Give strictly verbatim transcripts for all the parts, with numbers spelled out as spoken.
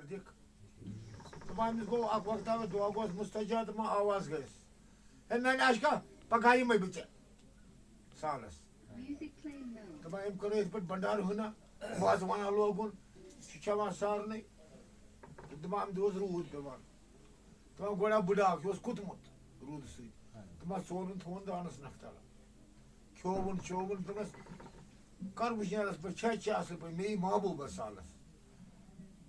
دِکھ۔ دَپان أمِس گوٚو اَکھ وقتہ، دۄہ گوٚوس مُستجاب، دَپان آواز گٔیَس۔ ہے میٛانہِ عاشقہ، پَگاہ یِمَے بہٕ ژےٚ سالَس۔ دَپان أمۍ کٔر یِتھ پٲٹھۍ بَنڈارٕ ہُنہ، وازٕ وانہ لوگُن، چھُ کھٮ۪وان سارنٕے۔ دَپان أمۍ دۄہَس روٗد پٮ۪وان۔ دَپان گۄڈٕ آو بٕڈٕ اَکھ، یہِ اوس کُتمُت روٗدٕ سۭتۍ۔ دَپان ژورَن تھوٚوُن دانَس نَکھٕ تَل۔ کھیوٚوُن چیوٚوُن، دوٚپمَس، کَر وٕچھنیرَس پٲٹھۍ، چھا چھا اَصٕل پٲٹھۍ، مے یی محبوٗبَس سالَس۔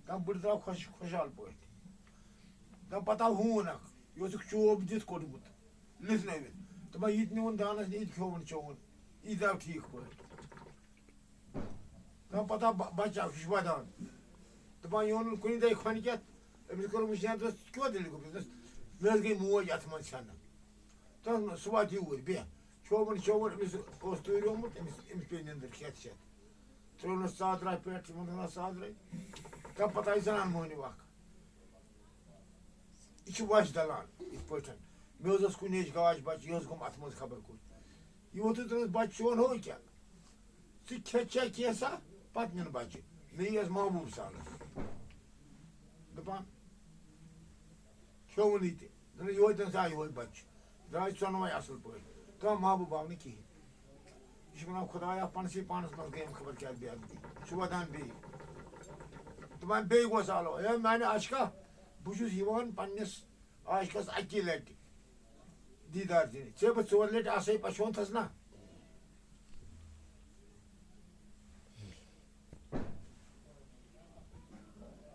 دَپ بٕڈٕ درٛاو خۄش، خۄشحال پٲٹھۍ۔ دَپ پَتہٕ آو ہوٗن اَکھ، یہِ اوسُکھ چوب دِتھ کوٚڑمُت، لِتھنٲوِتھ۔ دَپان یہِ تہِ نیوٗن دانَس، یہِ تہِ کھیوٚوُن چیوٚوُن، یہِ درٛاو ٹھیٖک پٲٹھۍ۔ دَپ پَتہٕ آو بَ-، بَچہٕ اَکھ، یہِ چھُ وَدان۔ دَپان یہِ اوٚنُن کُنہِ دۄہ کھۄنہِ کٮ۪تھ، أمِس کوٚر وٕچھنیر، دوٚپُس، کیٛاہ دٔلیٖل گوٚمُت؟ دوٚپُس، مےٚ حظ گٔے موج اَتھٕ منٛز ژھٮ۪نہٕ۔ تَتھ منٛز سُہ واتہِ یوٗرۍ، بیٚہہ۔ کھیوٚوُن چیوٚوُن، أمِس اوس تۭریومُت، أمِس، أمِس پیٚیہِ نِندٕر کھٮ۪تھ چٮ۪تھ۔ ترٛٲونَس ژادرا پٮ۪ٹھ، یِمَن تھٲونَس ژادرَے۔ تَمہِ پَتہٕ آیہِ زَنان موہنیوٗ اَکھ۔ یہِ چھُ وَش دَلان یِتھ پٲٹھۍ۔ مےٚ حظ ٲس کُنہِ ہِش گاش بَچہٕ، یہِ حظ گوٚم اَتھ منٛز خبر کوٚت۔ یہِ ووٚتھُے تٔمِس بَچہٕ چون ہو کیٛاہ؟ ژٕ کھٮ۪تھ چےٚ کینٛژھا، پَتہٕ نِن بَچہٕ۔ مےٚ یی ٲس محبوٗب سالَس۔ دَپان، کھیوٚوُن یہِ تہِ۔ دوٚپُن، یِہوٚے تٔمِس آو یِہوٚے بَچہٕ۔ درٛاے ژۄنوَے اَصٕل پٲٹھۍ۔ تہٕ محبوٗب آو نہٕ کِہیٖنۍ۔ یہِ چھُ وَنان، خۄدایا، پانسٕے پانَس منٛز گٔیم خبر کیٛاہ بے ادبی۔ چھُ وَدان بیٚیہِ۔ دَپان، بیٚیہِ گوٚو سالو۔ ہے، میٛانہِ عاشقہ، بہٕ چھُس یِوان پنٛنِس عاشقَس اَکی لَٹہِ دیٖدار دِنہِ۔ ژےٚ بہٕ ژور لَٹہِ آسَے پَشومتَس نا۔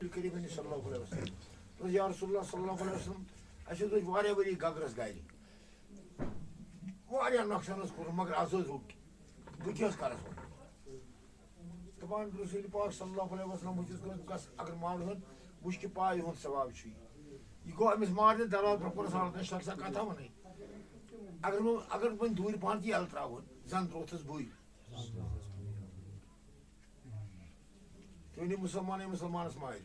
نبی کریم صلی اللہ علیہ وسلم۔ دوٚپُس، یا رسول اللہ صلی اللہ علیہ وسلم، اَسہِ حظ ٲسۍ واریاہ ؤری گگرس گرِ۔ واریاہ نۄقصان حظ کوٚرُن، مگر از حظ روٚٹ۔ بہٕ کیٛاہ حظ کرس وۄنۍ؟ دَپان رسول پاک صلی اللہ علیہ وسلم، بہٕ چھُس گژھان، گژھ اگر مارُن، وٕچھ کہِ پاے یِہُنٛد ثواب چھُ یہِ۔ یہِ گوٚو أمِس مارنہِ دلال پٮ۪ٹھ کوٚرُس حالت، أسۍ چھِ سا کتھا وَنٕنۍ۔ اگر نہٕ، اگر وۄنۍ دوٗرِ پہن تہِ یَلہٕ ترٛاوُن، زن دروتھس بٕے۔ تُہۍ ؤنِو مُسلمانٕے مُسلمانس مارِ۔